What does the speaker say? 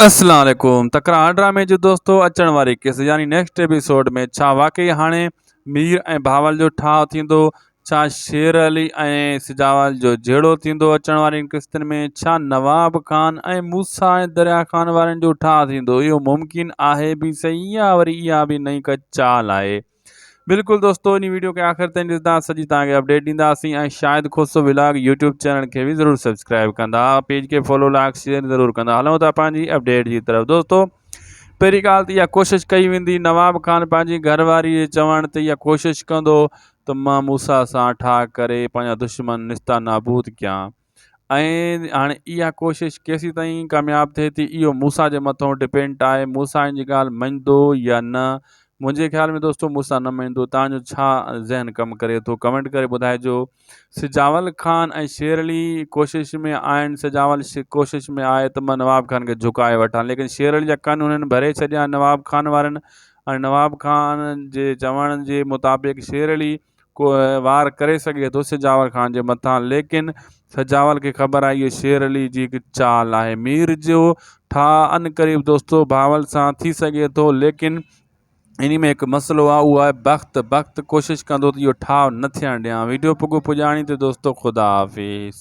اسلام عليڪم تڪرار ڊرامي جو دوستو اچڻ واري قسط يعني نيڪسٽ ايپيسوڊ ۾ ڇا واقعي هاڻي مير ۽ بهاول جو ٺاهه ٿيندو ڇا شير علي ۽ سجاول جو جهيڙو ٿيندو اچڻ وارين قسطن ۾ ڇا نواب خان ۽ موسيٰ ۽ دريا خان وارن جو ٺاهه ٿيندو اهو ممڪن آهي به صحيح يا وري اها به نئين ڪا چال آهي بلڪل دوستو ان ويڊيو کي آخر تائين ڏسندا سڄي توهان کي اپڊيٽ ڏينداسين ۽ Shahid Khoso vlog YouTube channel کي به ضرور سبسڪرائب ڪندا پيج کي فالو لائڪ شيئر ضرور ڪندا هلون ٿا پنهنجي اپڊيٽ جي طرف دوستو پهرين ڳالهه ته اها ڪوشش ڪئي ويندي نواب خان پنهنجي گهر واري جي چوڻ تي اها ڪوشش ڪندو ته مان موسيٰ سان ٺاهه ڪري پنهنجا دشمن نستا نابود ڪيان ۽ هاڻي اها ڪوشش ڪيسيتائين ڪامياب ٿئي ٿي اهو موسيٰ جي مٿو ڊپينڊ آهي موسيٰ ان جي ڳالهه مڃندو يا نه منهنجي خيال ۾ دوستو موسيٰ نه مڃندو تان جو ڇا ذهن ڪم ڪري ٿو ڪمينٽ ڪري ٻڌائجو سجاول خان ۽ شير علي ڪوشش ۾ آهن سجاول ڪوشش ۾ آهي ته مان نواب خان کي جهڪائي وٺان ليڪن شير علي جا ڪن انهن ڀري ڇڏيا نواب خان وارن ۽ نواب خان جي چوڻ جي مطابق شير علي ڪو وار ڪري سگهي ٿو سجاول خان جي مٿان ليڪن سجاول کي خبر آهي اهو شير علي جي هڪ چال آهي مير جو ٺاهه ان قريب دوستو بهاول سان ٿي سگهي ٿو ليڪن انهي ۾ هڪ مسئلو آهي اهو آهي بخت بخت ڪوشش ڪندو ته اهو ٺاهه نه ٿيڻ ڏيان ويڊيو پڳو پڄاڻي تي دوستو خدا حافظ.